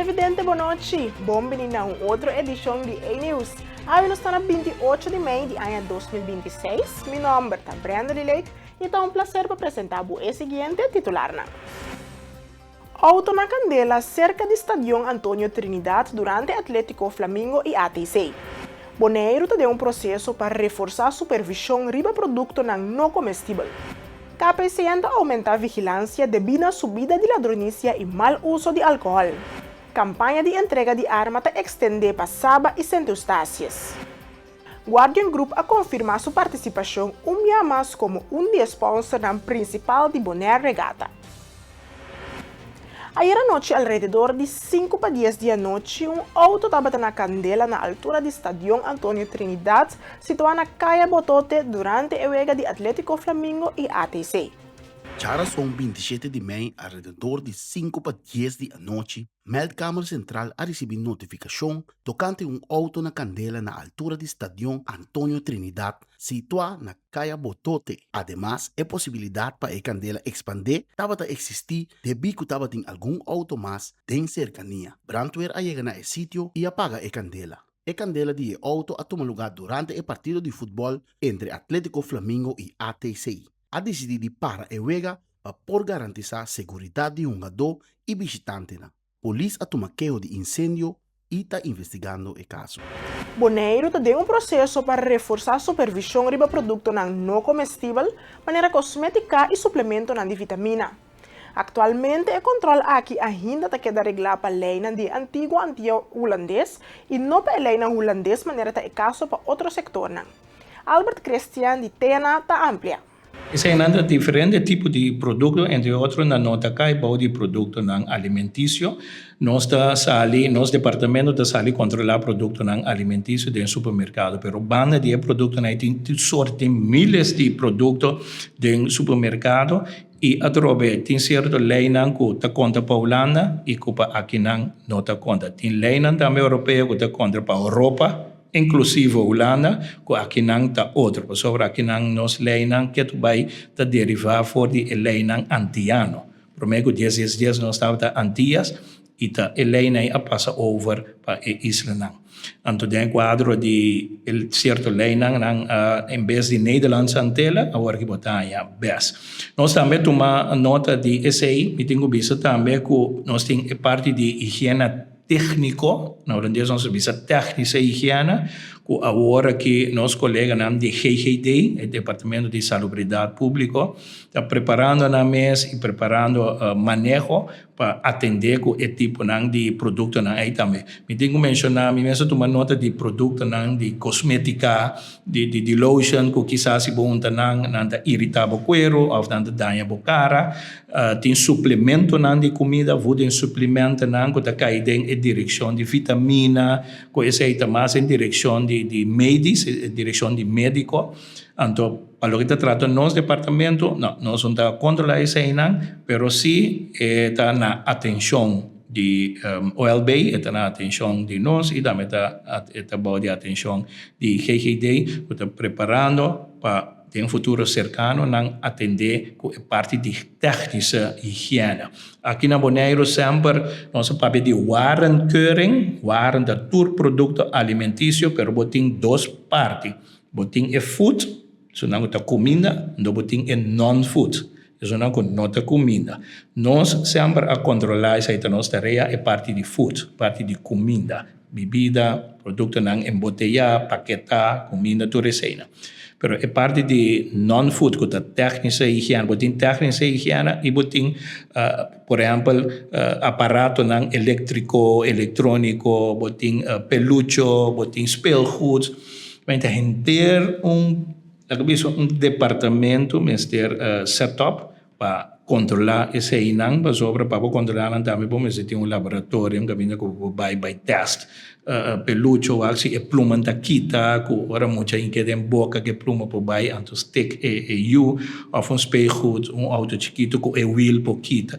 Televidente bonochi, bon bini na un otro edishon di E-News. Awe nos ta na 28 di mei di aña 2026. Mi nomber ta Brenda Lake i ta un plaser pa presentá bo e siguiente titularnan. Outo na kandela serka di Stadion Antonio Trinidad durante Atlétiko Flamingo i ATC. Boneiru ta den un proseso pa reforsá supervishon riba produktonan no komestibel. KPCN ta oumentá vigilansia debí na subida di ladronisia i mal uso di alkohòl. Kampaña di entrega di arma ta ekstendé pa Saba i Sint Eustatius. Guardian Group a konfirmá su partisipashon un bia mas komo un di e spònsernan prinsipal di Bonaire Regatta. Ayera nochi alrededor di 9:55 di anochi un outo tabata na kandela na altura di Stadion Antonio Trinidad situá na Kaya Botote durante e wega di Atlétiko Flamingo i ATC. Djarason 27 di mei alrededor di 9:55 di anochi, Meldkamer Sentral a risibí notifikashon tokante un outo na kandela na altura di Stadion Antonio Trinidad situá na Kaya Botote. Ademas, e posibilidat pa e kandela ekspandé tabata eksistí debí ku tabatin algun outo mas den serkania. Brandweer a yega na e sitio i a paga e kandela. E kandela di e outo a tuma lugá durante e partido di futbòl entre Atlétiko Flamingo i ATC. A disidí di para e wega pa por garantisá seguridat di hungadó i bishitantenan. Polis a tuma keho di insendio i ta investigando e kaso. Boneiru ta den un proseso pa reforsá supervishon riba produktonan no komestibel, manera kosmétika i suplementonan di vitamina. Aktualmente e kòntròl aki ainda ta keda reglá pa leinan di e antiguo Antia Hulandes i no pa e leinan hulandes manera ta e kaso pa otro sektornan. Albert Christian di TNA ta amplia. Eseinan ta diferente tipo di produkto, entre otro nan no ta kai bou di produktonan alimentisio. Nos ta sali, nos departamento ta sali kontrolá produktonan alimentisio den supermerkado, pero banda di e produktonan ei tin tur sort, tin miles di produkto den supermerkado i atrobe tin sierto leinan ku ta konta pa Hulanda i ku pa akinan no ta konta. Tin leinan tambe europeo ku ta konta pa Europa. Inklusivo Hulanda, ku akinan ta otro, pasobra akinan nos leinan ketu bai ta derivá for di e leinan antiano. Promé ku dies dies dies nos tabata Antias i ta e leinan ei a pasa over pa e islanan. Anto den e kuadro di e sierto leinan nan a en bes di Nederlandse Antillen awor ki bo ta haña bes. Nos tambe tuma nota di esei, mi tin ku bisa tambe ku nos tin e parti di higiena Tékniko, na holandes nos ta bisa technische hygiëne, ku awor aki nos koleganan di GGD, e Departamento di Salubridat Públiko, ta preparando nan mes i preparando maneho pa atendé ku e tiponan di produktonan ei tambe. Mi tin ku menshoná, mi mes a tuma nota di produktonan di kosmétika, di lotion ku kisas si bo hunta nan, nan ta iritá bo kueru òf nan ta daña bo kara. Tin suplementonan di kumida, voedingssupplementennan, ku ta kai den e direkshon di vitamina, ku esei ta mas den direkshon di medis, e direkshon di médiko. Anto, pa loke ta trata nos departamento, no, nos no ta kontrolá eseinan, pero sí e ta na atenshon di OLB, e ta na atenshon di nos i tambe ta e ta bou di atenshon di GGD ku ta preparando pa. Den futuro serkano nan atendé ku e parti di tèknische higiène. Aki na Boneiru semper nos a papia di warenkeuring, waren ta tur produkto alimentisio pero bo tin dos parti, bo tin e food, esunnan ku ta kuminda, anto bo tin e non-food, esunnan ku no ta kuminda. Nos semper a kontrolá esei ta nos tarea e parti di food, parti di kuminda. Bibida, produktonan emboteyá, paketá, kuminda, tur eseinan. Pero e parti di non-food ku ta tèknische higiène, bo tin tèknische higiène i bo tin por ehèmpel aparatonan eléktriko, elektróniko, bo tin pelucho, bo tin speelgoed. Ta henter un, laga bisa un departamento mester set up pa kontrolá eseinan, pasobra pa bo kontrolá nan tambe bo mester tin un laboratorium kaminda ku bo por bai bai tèst pelucho wak si e pluman ta kita ku ora mucha hinke den boka ku e pluma por bai anto stek e yu òf un speelgoed un outo chikitu ku e wiel por kita.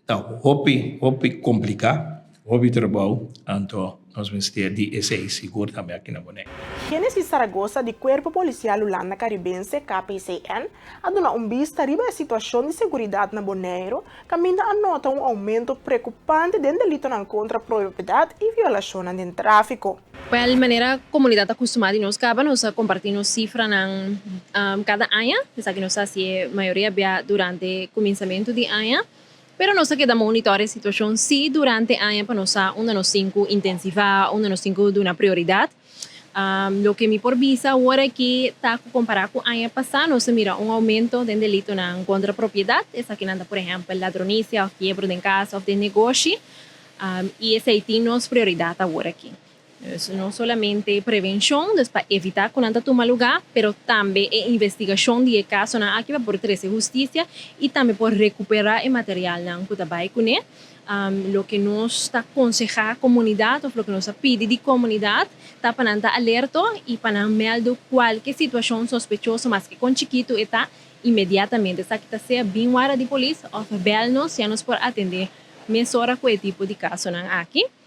Ta hopi hopi kompliká, hopi trabou anto. Nos mester di esei sigur tambe aki na Boneiru. Genesis Zaragoza di Kuerpo Polisial Hulanda Karibense, KPCN, a duna un bista riba e situashon di seguridat na Boneiru, kaminda a nota un oumento preokupante den delitonan kontra propiedat i violashonnan den tráfiko. Wèl, manera komunidat ta kustumá di nos kaba, nos a kompartí nos sifranan kada aña. Esaki nos a hasi e mayoria bia durante kuminsamentu di aña. Pero nos a keda monitor e situashon sí durante aña pa nos sa unda nos tin ku intensivá, unda nos tin ku duna prioridat. Loke mi por bisa awor aki ta ku kompará ku aña pasá nos a mira un oumento den delitonan kontra propiedat. Esakinan ta por ehèmpel ladronisia òf kiebro den kas òf den negoshi. I esei tin nos prioridat awor aki. Dus no solamente prevenshon, dus pa evitá ku nan ta tuma lugá, pero tambe e investigashon di e kasonan aki pa por trese hustisia i tambe por rekuperá e materialnan ku ta bai kuné. Loke nos ta konsehá komunidat òf loke nos ta pidi di komunidat ta pa nan ta alerto i pa nan mèldu kualke situashon sospechoso maske kon chikitu e ta inmediatamente. Esaki ta sea bin wara di polis òf bèl nos ya nos por atendé mesora ku e tipo di kasonan aki.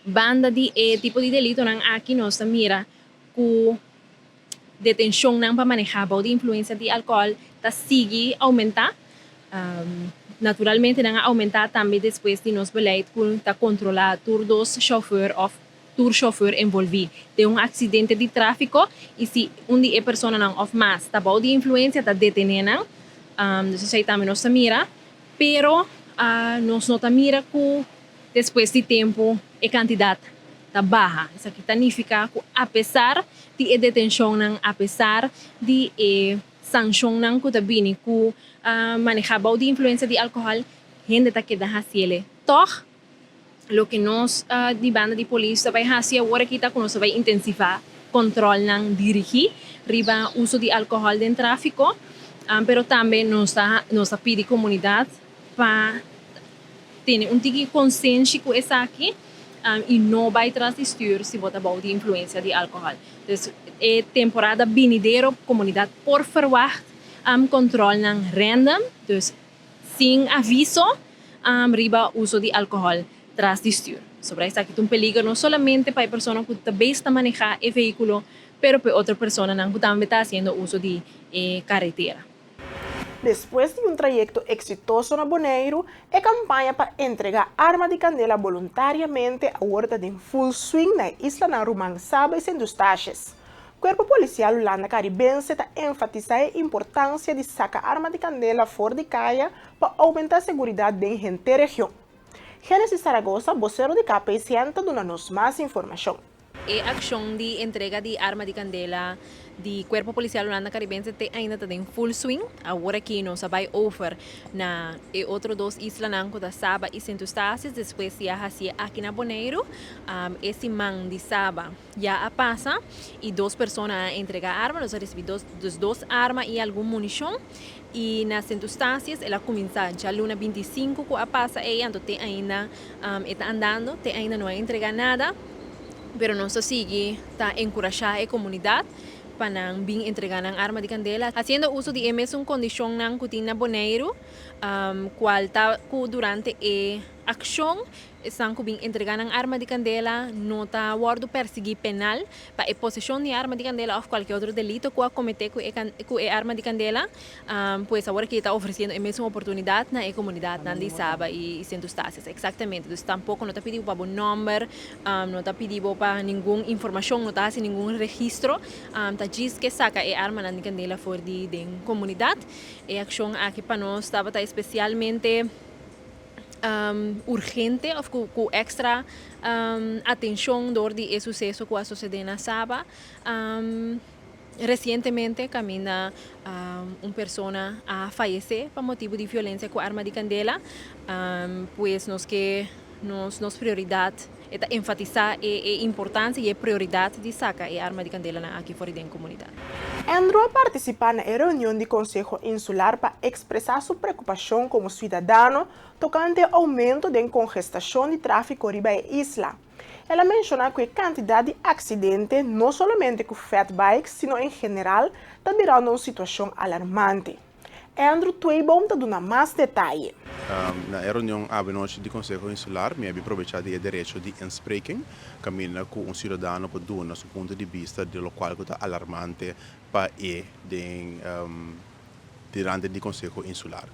Banda di e tipo di delitonan aki nos ta mira ku detenshonnan pa manehá bou di influensia di alkohòl ta sigui oumentá. Naturalmente nan a oumentá tambe despues di nos beleid ku ta kontrolá tur dos shofùr òf tur shofùr envolví den un aksidente di tráfiko i si un di e personanan òf mas ta bou di influensia ta detené nan. Dus esei tambe nos ta mira. Pero nos no ta mira ku Despues di tempu e kantidat ta baha. Esaki ta nifiká ku apesar di e detenshonnan, apesar di e sanshonnan ku ta bini ku manehá bou di influensia di alkohòl, hende ta keda hasiel tòg. Loke nos di banda di polis ta bai hasi awor aki ta ku nos ta bai intensivá kòntròlnan dirigí riba uso di alkohòl den tráfiko, pero tambe nos ta nos ta pidi komunidat pa Tene un tiki konsenshi ku esaki i no bai tras di stür si bo ta bou di influensia di alkohòl. Dus e temporada binidero komunidat por ferwagt kòntròlnan random, dus sin aviso, riba uso di alkohòl tras di stür. Sobra esaki ta un peliger no solamente pa e persona ku ta bes ta manehá e vehíkulo, pero pa e otro personanan ku tambe ta hasiendo uso di e karetera. Despues di un trayekto eksitoso na Boneiru, e kampaña pa entregá arma di kandela boluntariamente awor ta den full swing na e islanan ruman Saba i Sint Eustatius. Kuerpo Polisial Hulanda Karibense ta enfatisá e importansia di saka arma di kandela for di kaya pa oumentá seguridat den henter region. Genesis Zaragoza, bosero di KPCN ta duna nos mas informashon. E akshon di entrega di arma di kandela di Kuerpo Polisial Hulanda Karibense te ainda ta den full swing. Awor aki nos a bai over na e otro dos islanan ku ta Saba i Sint Eustatius despues di a hasié aki na Boneiru. E siman di Saba ya a pasa i dos persona a entrega arma. Nos a risibí dos dus dos arma i algun munishon. I na Sint Eustatius el a kuminsá djaluna 25 ku a pasa ei anto te ainda e ta andando, te ainda no a entrega nada. Pero nos ta sigui ta enkurashá e komunidat pa nan bin entregá nan arma di kandela, hasiendo uso di e mesun kondishonnan ku tin na Boneiru, kual ta ku durante e akshon esnan ku bin entregá nan arma di kandela no ta wòrdu persiguí penal pa e poseshon di arma di kandela òf kualke otro delito ku a kometé ku e ku e arma di kandela. Pues awor aki ta ofresiendo e mesun oportunidat na e komunidatnan di Saba i Sint Eustatius. Eksaktamente. Dus tampoko no ta pidi bo pa bo nòmber, no ta pidi bo pa ningun informashon, no ta hasi ningun registro. Ta djis ke saka e armanan di kandela for di den komunidat. E akshon aki pa nos tabata espesialmente urgente òf ku èkstra atenshon dor di e suseso ku a sosede na Saba. Resientemente kaminda un persona a fayesé pa motibu di violensia ku arma di kandela. Pues nos ke nos nos prioridat e ta enfatisá e e importansia i e prioridat di saka e arma di kandelanan aki for di den komunidat. Andrew a partisipá na e reunion di Konseho Insular pa ekspresá su preokupashon komo suidadano tokante e oumento den kongestashon di tráfiko riba e isla. El a menshoná ku e kantidat di aksidente, no solamente ku fatbikes, sino en general, ta birando un situashon alarmante. Andrew Tweeboom ta duna mas detaye. Na e reunion avenochi di Konseho Insular mi a bin probechá di e derecho di inspreking, kaminda ku un siudadano por duna su punto di bista di lokual ku ta alarmante pa e den durante di Konseho Insular.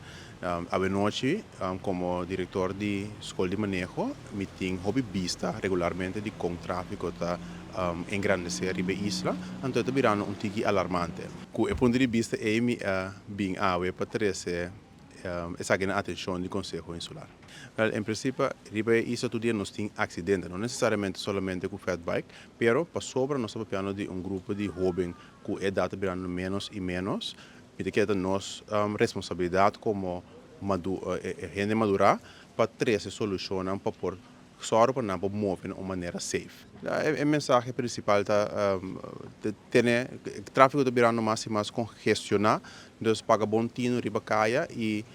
Avenochi komo direktor di Skol di Maneho mi tin hopi bista regularmente di kon tráfiko ta engrandesé riba e isla, anto e ta birando un tiki alarmante. Ku e punto di bista ei mi a bin awe pa trese esaki na atenshon di Konseho Insular. Wèl, en prinsipio riba e isla tur dia nos tin aksidente, no nesesariamente solamente ku fatbike, pero pasobra nos ta papiando di un grupo di hóben ku e edat ta birando ménos i ménos, mi ta kere ta nos responsabilidat komo hende madurá pa trese solushonnan pa por sòru pa nan por move na un manera safe. E mensahe prinsipal ta tene tráfiko ta birando mas i mas kongestioná, dus paga bon tinu riba kaya i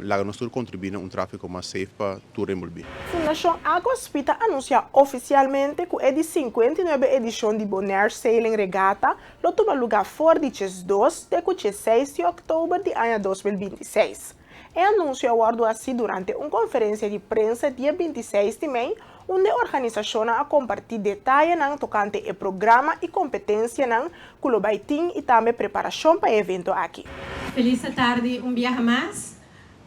laga nos tur kontribuí na un tráfiko mas safe pa tur enbolbí. Fundashon Aquaspeed ta anunsiá ofisialmente ku e di 59 edishon di Bonaire Sailing Regatta lo tuma lugá for di 12 te ku 16 di òktober di aña 2026. E anunsio a wòrdu hasí durante un konferensia di prensa dia 26 di mei, unda e organisashonnan a kompartí detayenan tokante e programa i kompetensianan ku lo bai tin i tambe preparashon pa e evento aki. Felis atardi un biaha mas.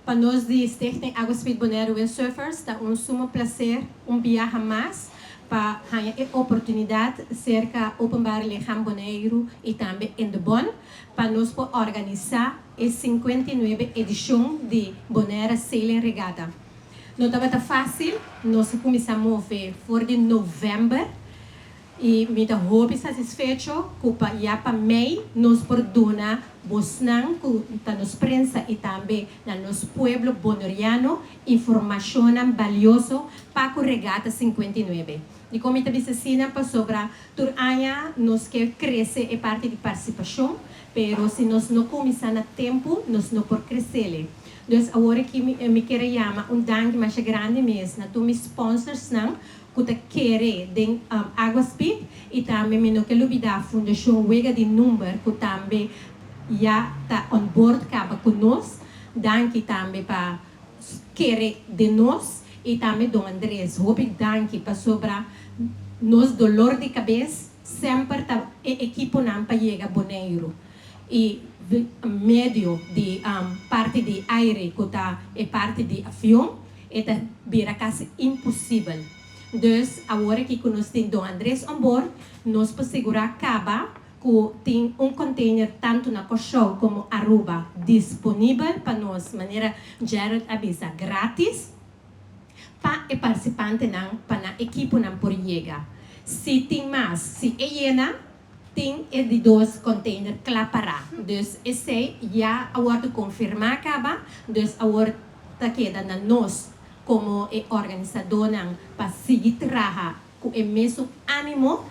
Pa nos di Stichting Aquaspeed Bonaire Windsurfers ta un sumo placer un biaha mas pa haña e oportunidat serka Openbaar Lichaam Boneiru i tambe Indebon pa nos por organisá e 59 edishon di Bonaire Sailing Regatta. No tabata fásil, nos a kuminsá move for di novèmber i mi ta hopi satisfecho ku pa ya pa mei nos por duna bosnan ku ta nos prensa i tambe na nos pueblo boneriano informashonnan balioso pa ku Regata 59. Dikon mi ta bisa asina? Pasobra tur aña nos ke krese e parti di partisipashon, pero si nos no kuminsá na tempu nos no por kresele. Dus awor aki mi kier a yama un danki masha grandi mes na tur mi sponsorsnan ku ta kere den Aquaspeed i tambe mi no ke lubida Fundashon Wega di Number ku tambe ya ta on board kaba ku nos. Danki tambe pa kere den nos i tambe Don Andres hopi danki pasobra nos dolor di kabes semper ta e ekiponan pa yega Boneiru i medio di parti di aire ku ta e parti di avion e ta bira kasi imposibel. Dus awor aki ku nos tin Don Andres on board nos por sigurá kaba ku tin un container tantu na Kòrsou komo Aruba disponibel pa nos, manera Gerald a bisa, gratis pa e partisipantenan pa nan ekiponan por yega. Si tin mas, si e yena, tin e di dos container kla pará. Dus esei ya a wòrdu konfirmá kaba, dus awor ta keda na nos komo e organisadónan pa sigui traha ku e mesun ánimo.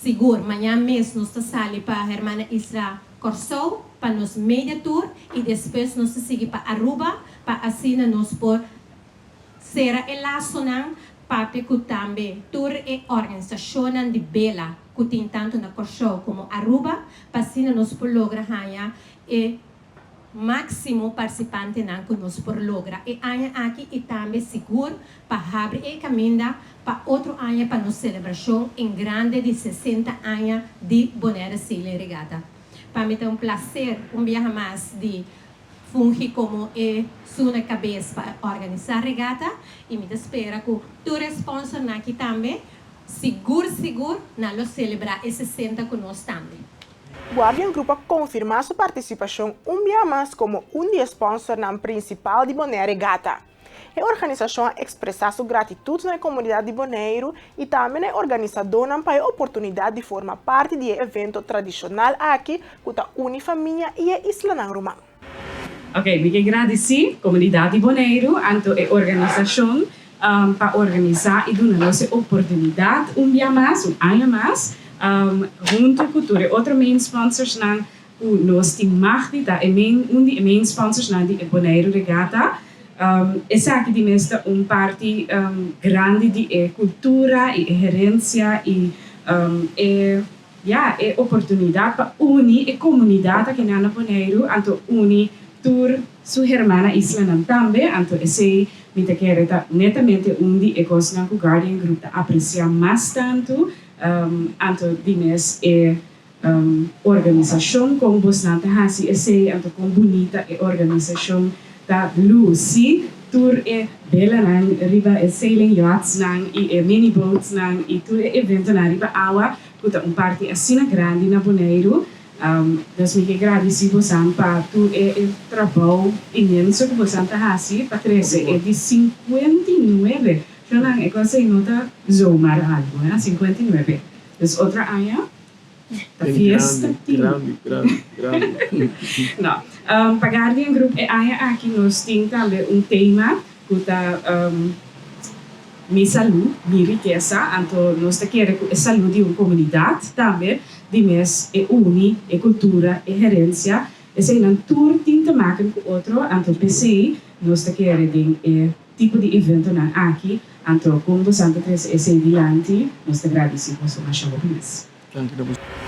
Sigur, mañan mes nos ta sali pa Hermana Isla Kòrsou pa nos media tour i despues nos ta sigui pa Aruba pa asina nos por sera e lasonan, papia ku tambe tur e organisashonnan di bela ku tin tantu na Kòrsou komo Aruba pa asina nos por logra haña e máksimo partisipantenan ku nos por logra e aña aki i tambe sigur pa habri e kaminda pa otro aña pa nos selebrashon en grande di 60 aña di Bonaire Sailing Regatta. Pa mi ta un plaser un biaha mas di fungi komo e suna kabes pa organisá regata i mi ta spera ku tur e sponsornan aki tambe sigur sigur nan lo selebrá e 60 ku nos tambe. Guardian Group a konfirmá su partisipashon un bia mas komo un di e spònsernan prinsipal di Bonaire Regatta. E organisashon a ekspresá su gratitut na e komunidat di Boneiru i tambe na e organisadónan pa e oportunidat di forma parti di e evento tradishonal aki ku ta uni famia i e islanan ruman. Ok, mi ke gradisí komunidat di Boneiru anto e organisashon pa organisá i duna nos e oportunidat un bia mas, un aña mas, huntu ku tur e otro main sponsorsnan ku nos tin mag di ta e main, un di e main sponsorsnan di e Boneiru Regatta. Esaki di mes ta un parti grandi di e kultura i e herensia i e Ya, e oportunidat pa uni e komunidat akinan na Boneiru, anto uni tur su hermana islanan tambe, anto esei mi ta kere ta netamente un di e kosnan ku Guardian Group ta apresiá mas tantu, anto di mes e organisashon kon bosnan ta hasi esei, anto kon bunita e organisashon ta lusi, tur e belanan riba e sailing yachtsnan i e mini boatsnan i tur e eventonan riba awa ku ta un parti asina grandi na Boneiru. Dus mi ke gradisí bosan pa tur e trabou inmenso ku bosan ta hasi pa trese e di 59, shonnan e kos ei no ta zomaar algu, hè, 59. Dus otro aña ta fiesta tin. Grandi, grandi, grandi. No, pa Guardian Group e aña aki nos tin tambe un tema ku ta Mi salú, mi rikesa, anto nos ta kere ku e salú di un komunidat tambe di mes e uni, e kultura, e herensia, eseinan tur tin te maken ku otro, anto p'esei nos ta kere den e tipo di eventonan aki, anto kon bosan ta trese esei dilanti, nos ta gradisí boso masha hopi mes.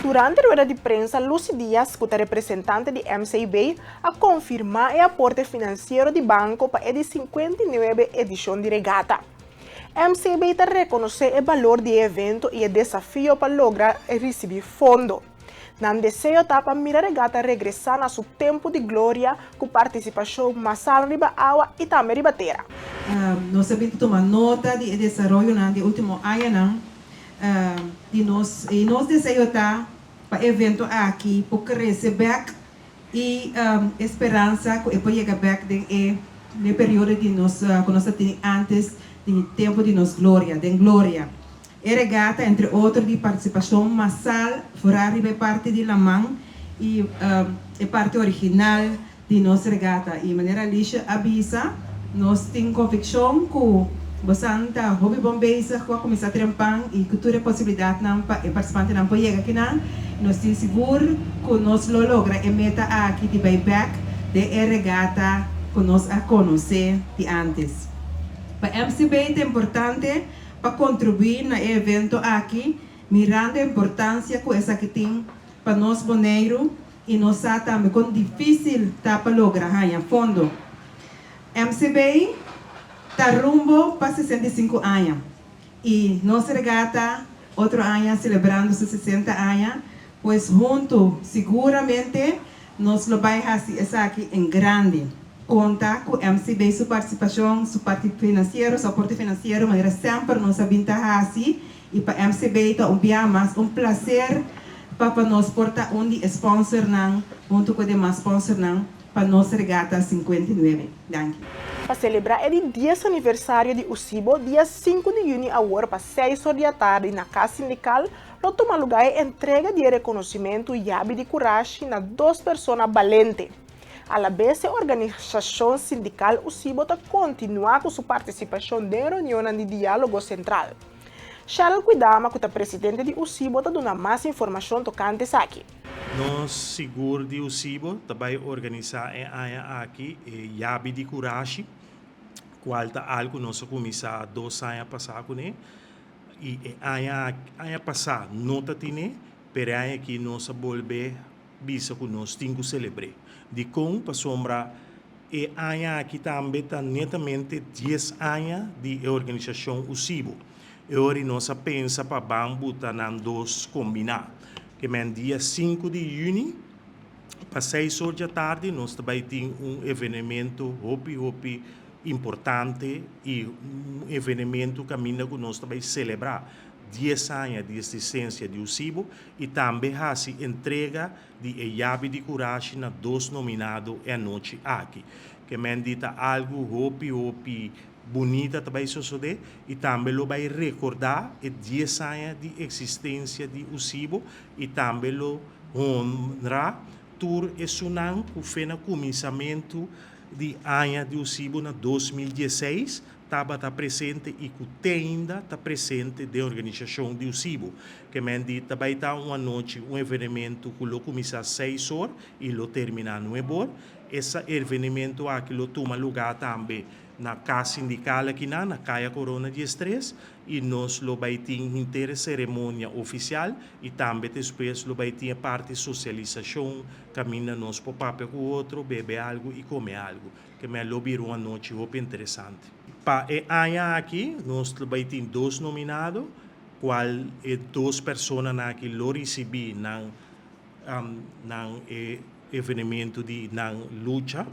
Durante rueda di prensa Lucy Diaz ku ta representante di MCB a konfirmá e aporte finansiero di banko pa e di 59 edishon di regata. MCB ta rekonosé e balor di e evento i e desafio pa logra risibí fondo. Nan deseo ta pa mira regata regresá na su tempu di gloria ku partisipashon masal riba awa i tambe riba tera. Nos a bin ta tuma nota di e desaroyonan di e ultimo añanan di nos y nos deseo ta pa e evento aki por crece bek y e speransa cu e por yega bek den e e periodo di nos cu nos ta teni antes di tempo di nos gloria den gloria. E regata entre otro di participacion masal vooral riba e parti di laman y e parti original di nos regata y manera Alicia a bisa nos tin conviccion cu bosan ta hopi bon bezig cu a cuminsa trempan y cu tur e posibilidadnan pa e participantenan por yega akinan y nos tin sigur cu nos lo logra e meta aki di bay bek den e regata cu nos a conoce di antes. Pa MCB ta importante pa contribui na e evento aki mirando e importancia cu esaki tin pa nos Boneiru i nos sa tambe kon difísil ta pa logra haña fondo. MCB ta rumbo pa 65 aña i nos regata otro aña selebrando su 60 aña, pues huntu siguramente nos lo bai hasi esaki en grandi. Konta ku MCB su partisipashon, su parti finansiero, su aporte finansiero manera semper nos a bin ta hasi I pa MCB ta un bia mas un placer pa pa nos por ta un di e sponsornan hunto cu e demas sponsornan pa nos regata 59. Danki. Pa celebra e di dies aniversario di USIBO, dia sinku di juni awor pa seis or di atardi na Cas Sindical lo tuma lugar e entrega di e reconocimento Yabi di Curashi na dos persona balente. Alabes e organisacion sindical USIBO ta continua cu su participacion den reunionnan di Dialogo Central. Cheryl Kwidama ku ta presidente di USIBO ta duna mas informashon tokante esaki. Nos sigur di USIBO ta bai organisá e aña aki e Yabi di Kurashi, kual ta algu nos a kuminsá dos aña pasá kuné i e aña aña pasá no ta tine, pero e aña aki nos a bolbe bisa ku nos tin ku selebr'é. Dikon? Pasobra E aña aki tambe ta netamente dies aña di e organisashon USIBO. E ora nos a pensa pa ban buta nan dos kombiná. Ke men dia sinku di yüni pa seis or djatardi nos ta bai tin un evenemento hopi hopi importante i un evenemento kaminda ku nos ta bai selebrá dies aña di esistensia di USIBO i tambe hasi entrega di e yabi di kurashi na dos nominado e anochi aki. Ke men di ta algu hopi hopi bunita ta bai sosodé i tambe lo bai rekordá e dies aña di eksistensia di USIBO i tambe lo honra tur esunnan ku fe na kuminsamentu di aña di USIBO na 2016 tabata presente i ku te ainda ta presente den organisashon di USIBO. Ke men di ta bai ta un anochi, un evenementu ku lo kuminsá seis or i lo terminá nuebe or. Esa evenementu aki lo tuma lugá tambe. na Kas Sindikal akinan na Kaya Korona 13 i nos lo bai tin henter e seremonia ofisial i tambe despues lo bai tin e parti sosialisashon kaminda nos por papia ku otro, bebe algu i kome algu. Ke men lo bira un anochi hopi interesante. Pa e aña aki nos lo bai tin dos nominado, kual e dos personanan aki lo risibí nan nan e evenemento di nan lucha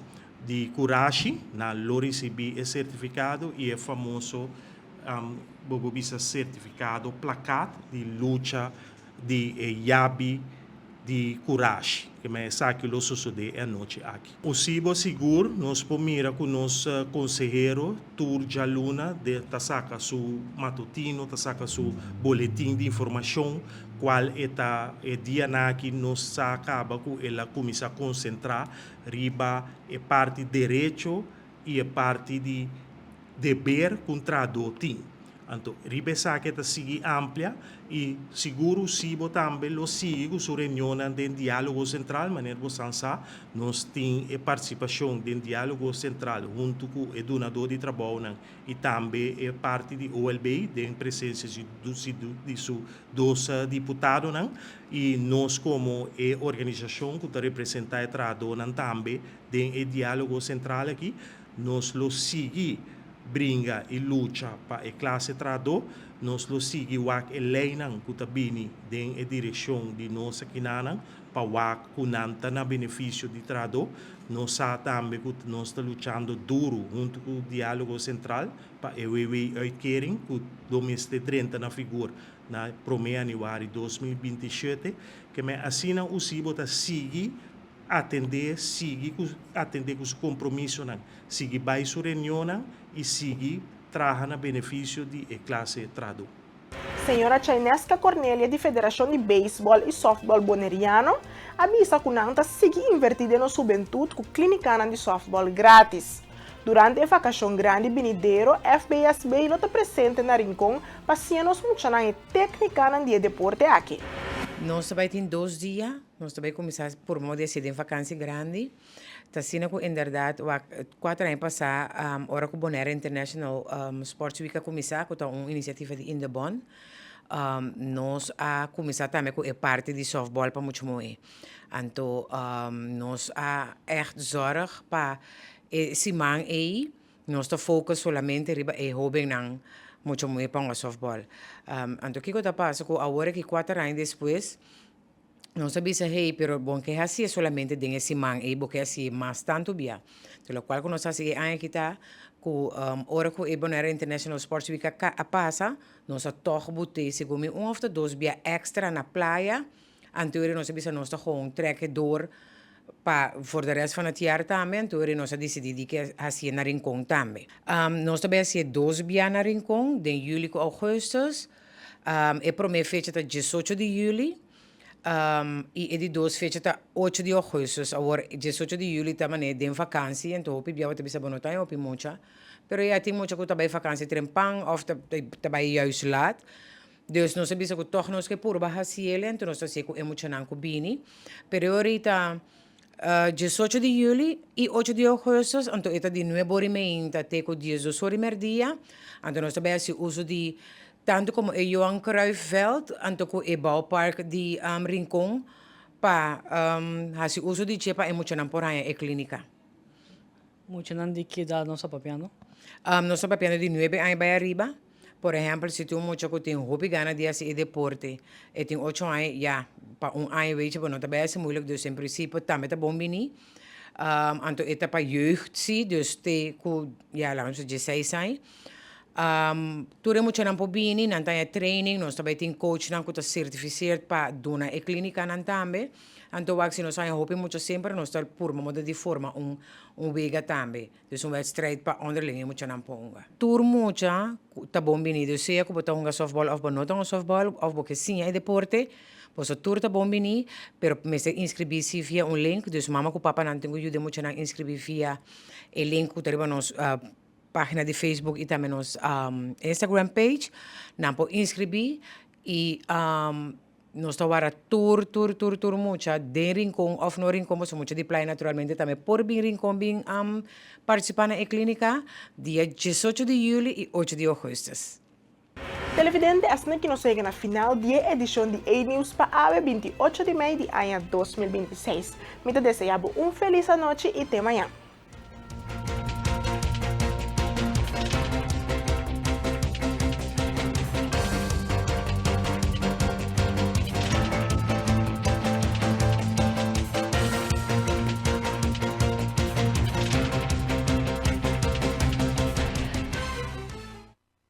di kurashi, nan lo risibí e sertifikado i e famoso bo por bisa sertifikado plakat di lucha di e yabi di kurashi. Ke men esaki lo sosodé e anochi aki. Usibo sigur nos por mira ku nos konsehero tur djaluna de ta saka su matutino, ta saka su boletin di informashon kual e ta e dianan aki nos sa kaba ku el a kuminsá konsentrá riba e parti derecho i e parti di deber ku un trahadó tin. Anto riba esaki e ta sigui amplia i sigur Usibo tambe lo sigui ku su reunionnan den Diálogo Sentral. Manera bo san sa, nos tin e partisipashon den Diálogo Sentral huntu ku e dunadó di trabounan i tambe e parti di OLB den presensia di su dos diputadonan i nos komo e organisashon ku ta representá e trahadónan tambe den e Diálogo Sentral aki. Nos lo sigui bringa i lucha pa e klase trahadó. Nos lo sigui wak e leinan ku ta bini den e direkshon di nos akinanan pa wak ku nan ta na benefisio di trahadó. Nos sa tambe ku nos ta luchando duru huntu ku Diálogo Sentral pa e WW-uitkering ku lo mester drenta na figur na promé yanüari 2027. Keme asina USIBO ta sigui atendé, sigui ku atendé ku su kompromisonan, sigui bai su reunionnan i sigui traha na benefisio di e klase trahadó. Señora Chaineska Cornelia di Federashon di Beisbòl i Sòftbòl Boneriano a bisa ku nan ta sigui invertí den nos hubentut ku klínikanan di sòftbòl grátis. Durante e vakashon grandi binidero, FBSB lo ta presente na Rincon pa siña nos muchanan e téknikanan di e deporte aki. Nos ta bai tin dos dia. Nos ta bai kuminsá purmó di hasi den vakansi grandi. Ta asina ku inderdat wak kuater aña pasá ora ku Bonaire International Sports Week a kuminsá ku ta un inisiativa di Indebon nos a kuminsá tambe ku e parti di sòftbòl pa mucha muhé. Anto nos a ègt zòrg pa e siman ei nos ta focus solamente riba e hóbennan mucha muhé pa hunga sòftbòl. Anto kiko ta pasa ku awor aki kuater aña despues Nos a bisa, Hey, pero bo ke hasié solamente den e siman ei, bo ke hasié mas tantu bia. Enton lokual ku nos hasi e aña aki ta ku ora ku e Bonaire International Sports Week a a pasa, nos a tòg but'é segun mi un òf ta dos bia èkstra na playa. Anto nos a bisa nos ta gewoon trèk e dor pa voor de rest van het jaar tambe. Anto nos a disidí di ke hasié na Rincon tambe. Nos ta bai hasié dos bia na Rincon, den yüli ku ougùstùs. E promé fecha ta diesocho di yüli i e di dos fecha ta ocho di ougùstùs. Awor, diesocho di yüli ta manera den vakansi, anto hopi bia bo ta bisa bo no ta hopi mucha, pero ya tin mucha ku ta bai vakansi trempan òf ta bai juist laat. Dus nos a bisa ku tòg nos ke purba hasi el, anto nos ta hasié ku e muchanan ku bini. Pero ahorita diesocho di yüli i ocho di ougùstùs, anto e ta di nuebe ora i meinta te ku diesdos ora i mèrdia. Anto nos ta bai hasi uso di tantu komo e Johan Cruijff Veld anto ku e bouwpark di Rincon pa hasi uso di dje pa e muchanan por haña e klínika. Muchanan di ki edat nos ta papiando? Nos ta papiando di nuebe aña bai ariba. Por ehèmpel, si tin un mucha ku tin hopi gana di hasi e deporte, e tin ocho aña, ya, pa un aña wechi bo no ta bai hasi moeilijk, dus en prinsipio tambe ta bon bini. Anto e ta pa jeugd si, dus te ku, ya, laga nos bisa dieseis aña. Tur e muchanan por bini, nan ta haña training, nos ta bai tin coachnan ku ta sertifiseerd pa duna e klínikanan tambe. Anto wak si nos haña hopi mucha semper nos ta purba moda di forma un un wega tambe. Dus un wedstrijd pa onderling e muchanan por hunga. Tur mucha ku ta bon bini, dus sea ku bo ta hunga softball òf bo no ta hunga softball òf bo ke siña e deporte, boso tur ta bon bini, pero mester inskribí si via un link, dus mama ku papanan tin ku yuda e muchanan inskribí via e link ku ta riba nos página di Facebook i tambe nos Instagram page. Nan por inskribí i. Nos ta wara tur, tur, tur, tur mucha den Rincon of no Rincon, pasobra mucha di Playa naturalmente tambe por bin Rincon bin participa na e clinica dia 18 di juli y 8 di augustus. Televidente, asina ki nos a yega na final di e edishon di E-Nieuws pa awe 28 di mei di aña 2026. Mi ta desea bo un felis anochi i te mañan.